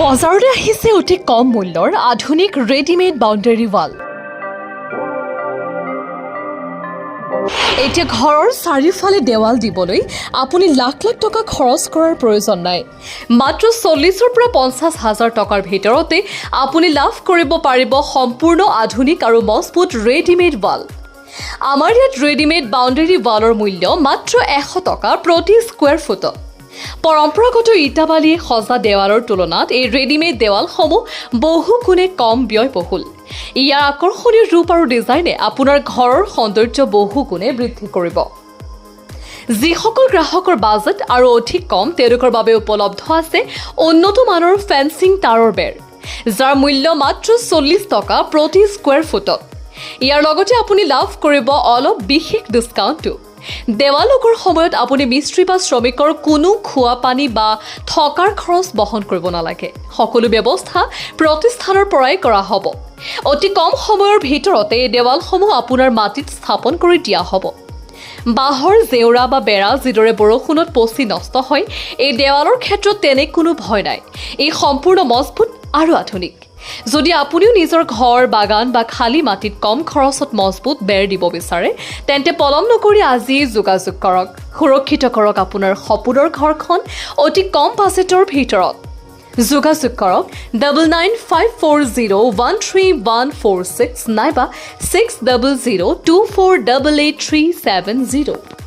বজাৰলৈ আহিছে অতি কম মূল্যৰ আধুনিক ৰেডিমেড বাউণ্ডেৰী ৱাল। এতিয়া ঘৰৰ চাৰিওফালে দেৱাল দিবলৈ আপুনি লাখ লাখ টকা খৰচ কৰাৰ প্ৰয়োজন নাই। মাত্ৰ 40ৰ পৰা 50 হাজাৰ টকাৰ ভিতৰতে আপুনি লাভ কৰিব পাৰিব সম্পূৰ্ণ আধুনিক আৰু মজবুত ৰেডিমেড ৱাল। আমাৰ ইয়াত ৰেডিমেড বাউণ্ডেৰী ৱালৰ মূল্য মাত্ৰ 100 টকা প্ৰতি স্কুৱেৰ ফুটত। পৰম্পৰাগত ইটা বালিয়ে সজা দেৱালৰ তুলনাত এই ৰেডিমেড দেৱালসমূহ বহু গুণে কম ব্যয়বহুল। ইয়াৰ আকৰ্ষণীয় ৰূপ আৰু ডিজাইনে আপোনাৰ ঘৰৰ সৌন্দৰ্য বহু গুণে বৃদ্ধি কৰিব। যিসকল গ্ৰাহকৰ বাজেট আৰু অধিক কম, তেওঁলোকৰ বাবে উপলব্ধ আছে উন্নত মানৰ ফেন্সিং তাঁৰৰ বেৰ, যাৰ মূল্য মাত্ৰ 40 টকা প্ৰতি স্কুৱেৰ ফুটত। ইয়াৰ লগতে আপুনি লাভ কৰিব অলপ বিশেষ ডিছকাউণ্টো। দেৱাল লগোৱাৰ সময়ত আপুনি মিস্ত্ৰী বা শ্ৰমিকৰ কোনো খোৱা পানী বা থকাৰ খৰচ বহন কৰিব নালাগে। সকলো ব্যৱস্থা প্ৰতিষ্ঠানৰ পৰাই কৰা হ'ব। অতি কম সময়ৰ ভিতৰতে এই দেৱালসমূহ আপোনাৰ মাটিত স্থাপন কৰি দিয়া হ'ব। বাঁহৰ জেওৰা বা বেৰা যিদৰে বৰষুণত পচি নষ্ট হয়, এই দেৱালৰ ক্ষেত্ৰত তেনে কোনো ভয় নাই। ই সম্পূৰ্ণ মজবুত আৰু আধুনিক। যদি আপুনিও নিজৰ ঘৰ, বাগান বা খালী মাটিত কম খৰচত মজবুত বেৰ দিব বিচাৰে, তেন্তে পলম নকৰি আজিয়েই যোগাযোগ কৰক। সুৰক্ষিত কৰক আপোনাৰ সপোনৰ ঘৰখন অতি কম বাজেটৰ ভিতৰত। যোগাযোগ কৰক 9954013146 নাইবা 6002488370।